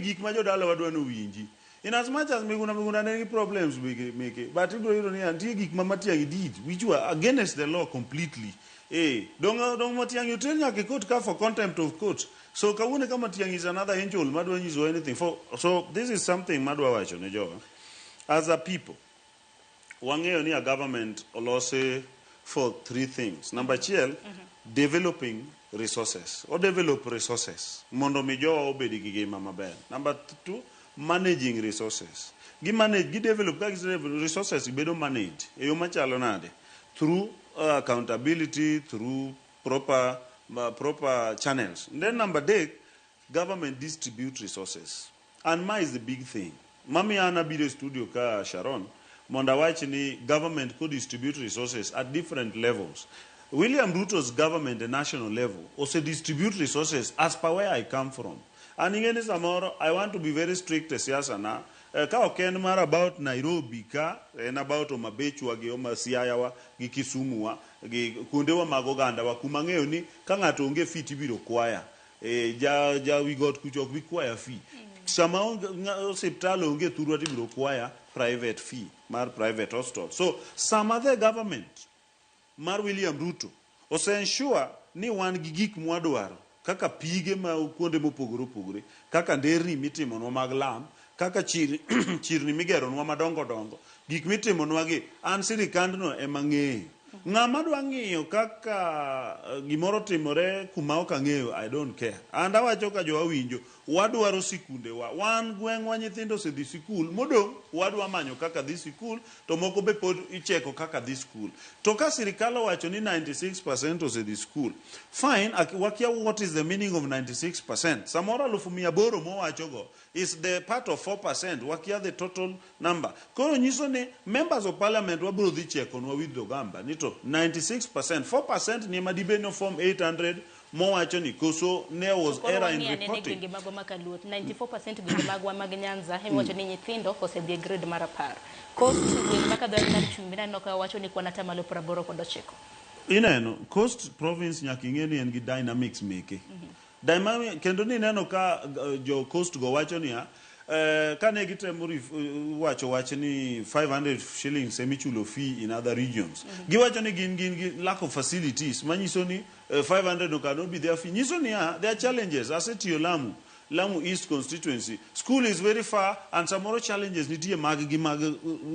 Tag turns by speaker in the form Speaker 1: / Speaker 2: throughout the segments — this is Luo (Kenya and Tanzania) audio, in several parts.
Speaker 1: Gik ma jodalawa dwa ni owinji. In as much as Miguna Miguna ne nigi problems meke, meke, but ibiro yudo ni nitie gik ma Matiang'i did which were against the law completely. Eh, dong dong Matiang'i oter nyaka e court ka for contempt of court. So kawuono ka Matiang'i is another angel madwa nyiso anything. For, so this is something madwa wacho ne jowa. As a people, wang'eyo ni a government olosi for three things. Number achiel, developing resources. O develop resources mondo mi jowa obed gi ngima maber. Number two, managing resources. Gi manage, gi develop, ka gise develop resources bedo managed e yo machalo nade? Through accountability, through proper channels. Then number adek, government distribute resources. And ma is the big thing. Mamiyo an abiro e studio ka Sharon mondo awach ni government ko distribute resources at different levels. William Ruto's government at national level ose distribute resources as per where I come from. An ing'e ni samoro I want to be very strict e siasa na. Ka ok en mar about Nairobi ka, en about Homa Bay wa gi Homa Siaya wa gi Kisumu wa gi kuondewa mag oganda wa kuma ang'eyo ni ka ng'ato onge fee tibiro kwaya. Eh, ja wi got kucha ok bi kwaya fee. Sama onge, osiptal onge thurwa tibiro kwaya private fee mar private hospital. So sama the government mar William Ruto ose ensure ni wan gi gik mwadwaro kaka pige ma kuonde mopogore opogore, kaka nderni mitimonwa mag lam, kaka chirni migeronwa madongo dongo, gik mitimonwa gi, an sirikandno ema ng'eyo. Ng'ama dwa ng'iyo kaka gimoro timore kuma ok ang'eyo, I don't care. And awacho ka jowa winjo, wadwaro sikundewa. Wan gweng'wa nyithindo osedhi sikul, modong' wadwa manyo kaka dhi sikul, to moko be pod icheko kaka dhi sikul. To ka sirikal owacho ni 96% osedhi sikul, fine, wakia what is the meaning of 96%. Samoro 800,000 mowachogo is the part of 4%, wakia the total number. Koro nyiso ni members of parliament wabiro dhi chekonwa with Ogamba ni to 96%, 4% ni ema dibed ni form 800 mowacho ni koso there was
Speaker 2: Koro
Speaker 1: error in
Speaker 2: wang'i anene
Speaker 1: reporting.
Speaker 2: Gwenge magwa ma Kaluo, 94% gwenge magwa mag Nyanza emiwacho ni nyithindo osedhi e grade mar 10. Coast, gweng' ma kadho mar chumbi naneno ka wacho ni kwan 89%.
Speaker 1: Ineno, Coast province nyaka ing'e ni en gi dynamics meke. Dynamic, kendo ni neno ka jo Coast go wacho niya, kane gitemo wacho wach ni 500 shillings emichulo fee in other regions. Giwacho ni gin gi lack of facilities manyiso ni 500 no cannot be their fee. Nyiso niya, there are challenges. Asetiyo Lamu, Lamu East constituency. School is very far and samoro challenges nitie mag gi mag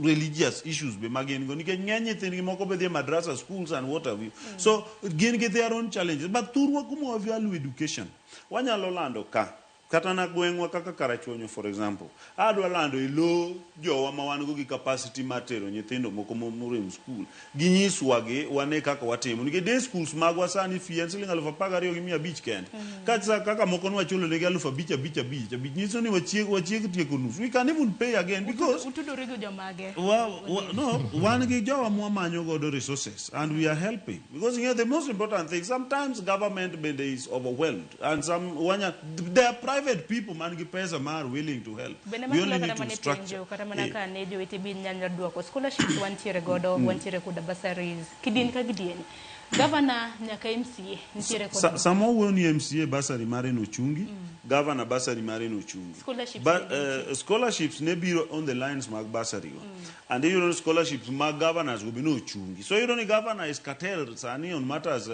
Speaker 1: religious issues be magin go. Nikech ng'eny nyithindgi moko be dhi e madrasa schools and what have you. So gin gi their own challenges. But thurwa kuma wa value education. Wanyalo lando ka. Kata na gweng'wa kaka Karachuonyo for example. Adwa lando e lo jowa ma wan go gi capacity mar tero nyithindo moko morem school. Ginyiswa gi wane kaka watimo. Nikech day schools magwa sani fee en siling 12,500 kende. Kata kaka moko nwachulo negi 5,000 5 5 5. Nyiso ni wachieg tieko nus. We can even pay again because
Speaker 2: Utudori gi jomage?
Speaker 1: No, wan gi jowa mwamanyo godo resources and we are helping. Because you know, the most important thing, sometimes government bende is overwhelmed and some wanya, there are private people man gi pesa ma are willing to help.
Speaker 2: Bende
Speaker 1: We only
Speaker 2: makelo
Speaker 1: need
Speaker 2: kata
Speaker 1: to
Speaker 2: mana e
Speaker 1: structure.
Speaker 2: penjo, kata mana ka ne jowete bi nyalo duoko scholarships wantiere godo, wantiere koda bursaries, kidieny ka kidieny. Governor nyaka MCA nitiere kod
Speaker 1: Sama wawuoyo ni MCA bursary mare nochungi, governor bursary mare nochungi.
Speaker 2: Scholarships
Speaker 1: But,
Speaker 2: ne nitie.
Speaker 1: Scholarships ne biro on the lines mag bursary go. And iyudo ni scholarships mag governors go be nochungi. So iyudo ni governor is curtailed sani on matters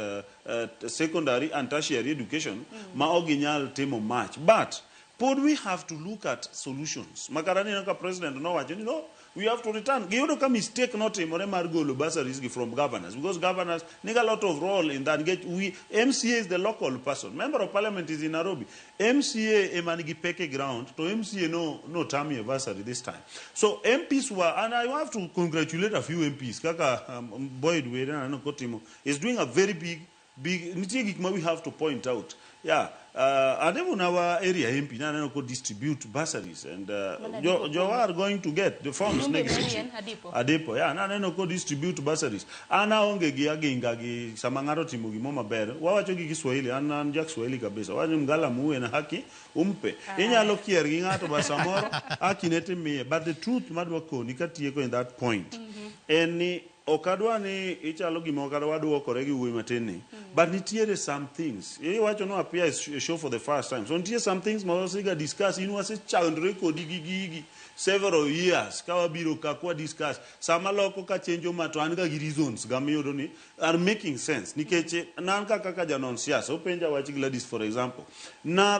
Speaker 1: secondary and tertiary education ma ok ginyal timo much. But pod we have to look at solutions. Makata neno ka president nowacho ni no, we have to return. Giyudo ka mistake notimore mar golo bursaries gi from governors because governors nigi a lot of role in that. Nikech we, MCA is the local person. Member of parliament is in Nairobi. MCA ema nigi pek e ground, to MCA no tamie bursary this time. So MPs were, and I have to congratulate a few MPs, kaka Boyd Were aneno kotimo, is doing a very big, big, nitie gik ma we have to point out. Yeah, and even our area MP naneno ko distribute bursaries and
Speaker 2: Mana Adipo
Speaker 1: jo are going to get the forms
Speaker 2: Jumbe
Speaker 1: next
Speaker 2: Marian
Speaker 1: week.
Speaker 2: Adipo.
Speaker 1: Adipo, yeah, naneno ko distribute bursaries. An aonge gi aginga gi sama ng'ato timo gimo maber. Wawacho gi Kiswahili, an ja Kiswahili kabisa. Wacho mgala muwe na haki umpe. Inyalo kier gi ng'ato ba samoro haki ne timiye. But the truth madwa koni katieko in that point en ni Ok adwa ni ichalo gima ok adwa duokore gi wuoyi matin ni. But nitiere some things. Iwacho no appear e show for the first time. So nitie some things ma wasega discuss. In wasechandre kodi gi gigi several years ka wabiro ka kwa discuss. Sama loko ka chenjo ma to an ga gi reasons ga miyudo ni are making sense. Nikech nan ka kaka janon siasa openja wach Gladys, for example. Na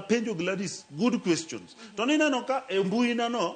Speaker 1: penjo Gladys good questions. To nineno ka e mbui na no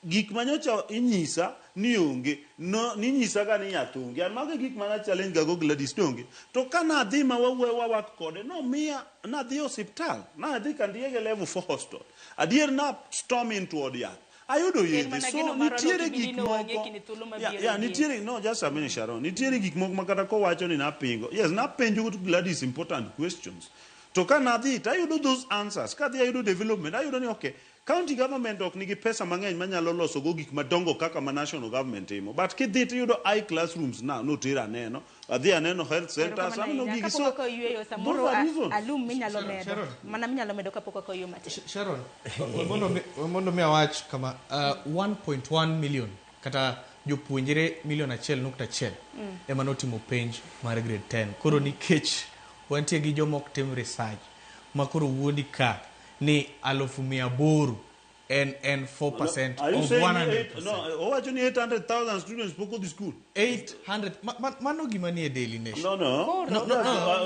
Speaker 1: gik manyocha inyisa ni onge no ninyisa ga ni yath onge. An mago e gik mana challenge ga go Gladys ni onge. To ka nadhi ma wawuoyo wawak kode, nomiya nadhi e osiptal, nadhi Kandiege Level 4 Hospital. Adier na storm into od yath, ayudo yedhe.
Speaker 2: Mana
Speaker 1: So
Speaker 2: geno marwa
Speaker 1: nitiere
Speaker 2: ni ok ibi
Speaker 1: gik
Speaker 2: dino wang'i e
Speaker 1: moko
Speaker 2: kinde thuolo
Speaker 1: ya,
Speaker 2: mabiro
Speaker 1: ya,
Speaker 2: nie.
Speaker 1: Nitiere, no, just a minute, Sharon. Nitiere gik moko ma kata kowacho ni napingo, yes, napenjo Gladys important questions. To ka nadhi to ayudo those answers, kadhi ayudo development, ayudo ni okay, county government ok nigi pesa mang'eny manyalo loso go gik madongo kaka ma national government timo, but kidhi tiyudo i classrooms na notero, aneno, adhi aneno health centers, aneno gigi. So
Speaker 2: Kapok oyueyo samoro
Speaker 1: those are reasons.
Speaker 2: Alum minyalo
Speaker 3: Sharon,
Speaker 2: medo
Speaker 3: Sharon.
Speaker 2: mana minyalo medo kapok ok oyueyo matin.
Speaker 3: Sharon, we mondo mi awach kama, 1.1 million kata jopuonjre milion 1.1 ema notimo penj mar grade 10. Koro nikech wantie gi joma ok tim research ma koro wuondi ka ni 800,000 en 4%
Speaker 1: Are you
Speaker 3: of
Speaker 1: saying
Speaker 3: 100%.
Speaker 1: eight, no, owacho ni 800,000 students pok odhi school.
Speaker 3: 800 mano gima nie Daily Nation.
Speaker 1: No.
Speaker 2: Koro-
Speaker 3: No.